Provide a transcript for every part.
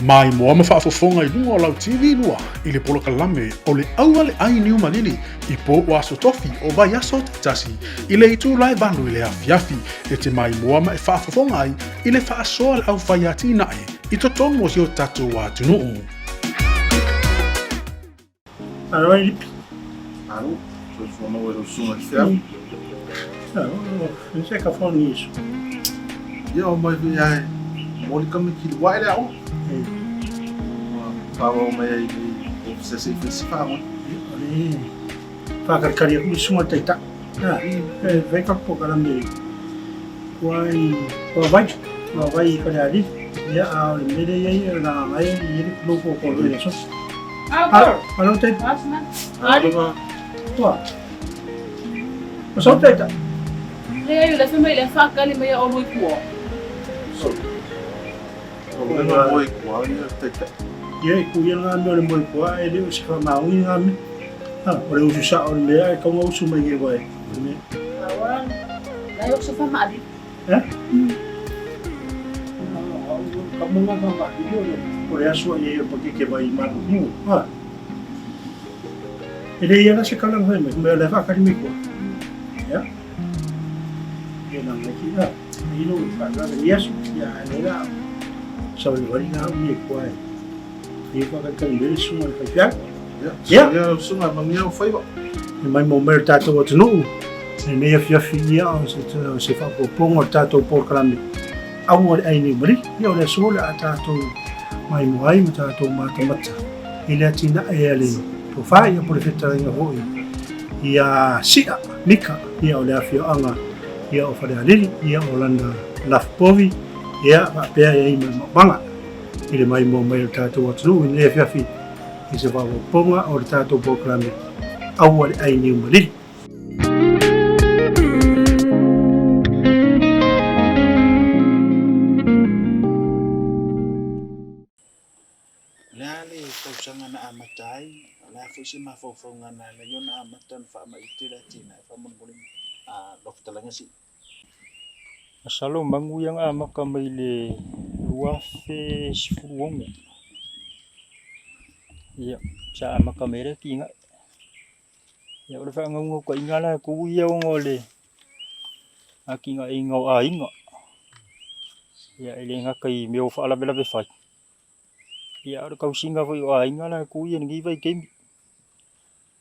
Maimoa ma faafofoga i luga o lau TV lua i le polokalame o le Aualeai Niumalili i po o Aso Tofi o vaiaso taitasi i le itula e 8 i le afiafi e te maimoa ma e faafofoga ai i le faasoa a le aufaiatinae i totonu o si o tatou atunuu. Alo ai lipi. Alo, soifua maua i lau susuga i le feau. Alo, se ka foni iso. Ia, o mai foi ae moli ka miki le wae le aoga. Ua faaauau mai ai i le ofisa se i fai se faagoi. O le whakakarikari aku le susuga i le taitai. E fai ka polokalame kua i kua vai, kua vai i Falealili. Ia, a o le mea lea i ai, o le agaga e i ai le lou kōkō i le aso. Alo, tai. Alo. Ua. O sau taitai. Leai, o le fai mai le whakali mai a o lui kua. So. O le ngā moe kua, ia taitai. Ia, i kuia ngā mea o le moe kua, e le o se whamaungi ngā mea. Ha, o le usu sa o le mea, e kaunga usu mai e wai. Awa, lai o se whamaali. Eh? Ka munga ka mahi o le o le aso i e pa ke vai malu niu. Ha. E le ia la se kala mai mai me le fa kali mai ko. Ya. E na mai ki ha. I lo fa la le aso ya le la. Sa le wari na u e ko ai. E fa ka kali le sunga le fa ya. Ya. Ya sunga mangia o faiva. E mai mo mai le tatou atunuu lenei afiafi ia o se faaopoopoga o le tatou polokalame Aua le Ai Niumalili. Ia o le aso o le a tatou maimoa ai ma tatou matamata i le atinae a le tofa ia po le fetalaiga foi ia Si'a Mika ia o le afioaga ia o Falealili ia o lana lafupovi ia faapea i ai ma le maumaga i le maimoa mai o le tatou atunuu i lenei afiafi i se faaopoopoga o le tatou polokalame Aua le Ai Niumalili. O le a le tausaga na amata ai, o le a foi se mafaufauga na ala ai ona amata ona faamaite le atinae faamolemole lau fetalaiga Sii. Masalo magu ia na amata mai le 2016. Ia, sa amata mai ai le atinae. Ia, o le faanaunautaiga latou ia ona o le atinaeina o aiga. Ia, e le gata i mea o faalavelave fai, ia a o le tausiga foi o aiga latou ia i lenei vaitaimi.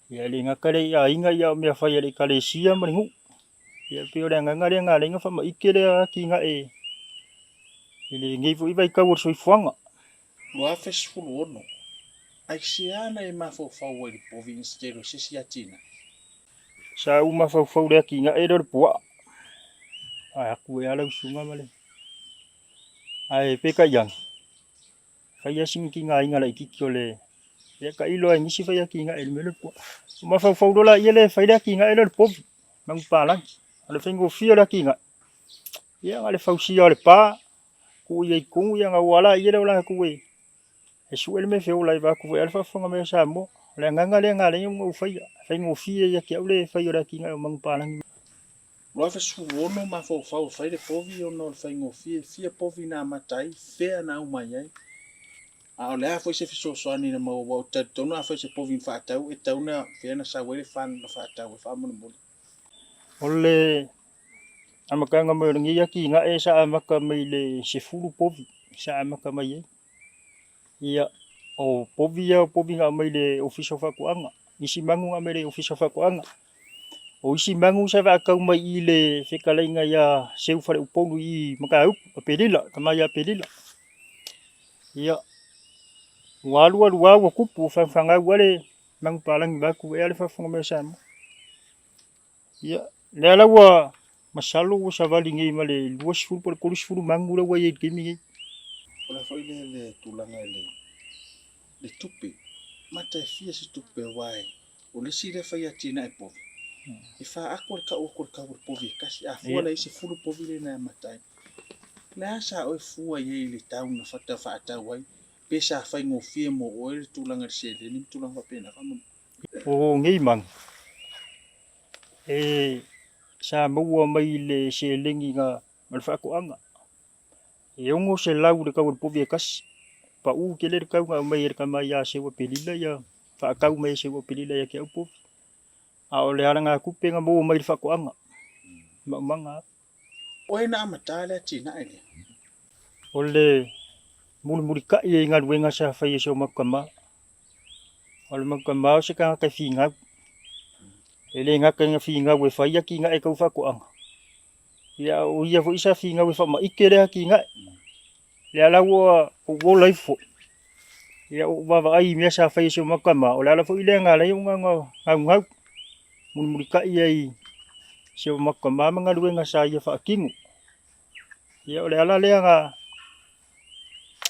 Ia, e le gata lea i aiga, a o mea fai a le ekalesia ma le nuu. Ia, e pei o le agaga lea na ala ai ona faamaite lea atinae i lenei foi vaitau o le soifuaga. 2016, Aisea na e mafaufau ai i le povi instead o se isi atinae? Sa ou mafaufau i le atinae lea o le puaa. Ae atu ai lava lau susuga ma le. Ae peitai ane, fai lava sina tigaina laitiiti o le, ia tailo lava i nisi fai atinae i le mea lea o le puaa. Ou mafaufau loa laia lea e fai le atinae lea o le povi, manupapalagi. O le faigofie o le atinae, ia na o le fausia o le pa, tuu i ai i totonu ia ona o lava laia lea o latou e sue le mea e feola ai vaeatu foi lava le faafofoga mai a Samoa. O le agaga lea na ala ai ona ou faia, e faigofie ia te au le fai o le atinae o manupapalagi. 2016 mafaufau e fai le povi ona o le faigofie, fia povi na amata ai, fea na aumai ai, a o le a foi se fesoasoani na maua, aua ou te talitonu afai o se povi na faatau, e tatau ona fea na sau ai le fund na faatau ai faamolemole. O le amataga mai o lenei atinae sa amata mai le 10 povi sa amata mai ai. Ia, o povi ia o povi na aumai le Ofisa o Faatoaga, isi manu na aumai le Ofisa o Faatoaga. O isi manu sa faatau mai i le fetalaiga ia Seu Faleupolu i Matautu, Aperila, tama ia Aperila. Ia, ua alu alu lava ua tupu, ua fagufagu lava le manupapalagi vaeatu ea le faafofoga mai a Samoa. Ia, lea la ua masalo ua savali nei ma le 20 po o le 30 manu lea ua i ai i le taimi nei. O le a foi le le tulaga i le le tupe, mata e fia se tupe aua o le isi lea fai atinae povi, e faaaku le tau atu o le tau o le povi e tasi, a fua la i ai 10 povi lea na amata ai. O le a sa oe fua i ai i le tau na faatau ai, pe sa faigofie mo oe le tulaga i le seleni ma tulaga faapena faamolemole? O nei manu, e sa maua mai le seleni na ma le faatoaga. E 600 le tau o le povi e tasi. Pau tele le tau na aumai e le tama ia Seua Pelila ia faatau mai e Seua Pelila ia te au povi. A o le alagatupe na maua mai i le faatoaga maumaga lava. O ai na amata le atinae lea? O le mulimulitai ai i galuega sa fai e si o matou tama. O le matou tama o se tagata e finau. E le gata ina finau e fai atinae tau faatoaga, ia a o ia foi sa finau e faamaite lea atinae. Lea la ua ou ola ifo foi, ia ou vaavaai i mea sa fai e si o matou tama, o le ala foi lea na ala ai ona naunau mulimulitai ai i si o matou tama ma galuega sa ia faatino. Ia o le ala lea na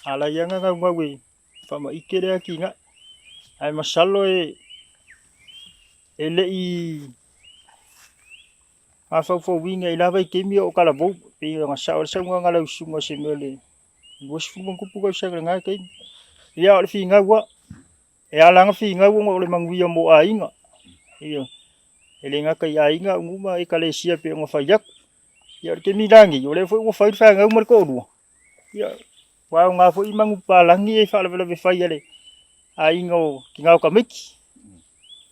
ala ai ona naunau e faamaite lea atinae. Ae masalo e le i mafaufauina i la vaitaimi o talavou, pei ona sao ai le saunoaga a lau susuga i se mea o le 20 ma ona tupu tausaga i lena taimi. Ia o le finau lava, e ala ona finau ona o le manuia mo aiga. Ioe. E le gata i aiga a o nuu ma ekalesia pei ona fai atu. Ia o le taimi la lenei, o lea foi ua fai le fanau ma le toalua, ia ua aoga foi manupapalagi ia i faalavelave fai a le aiga o tina o tamaiti.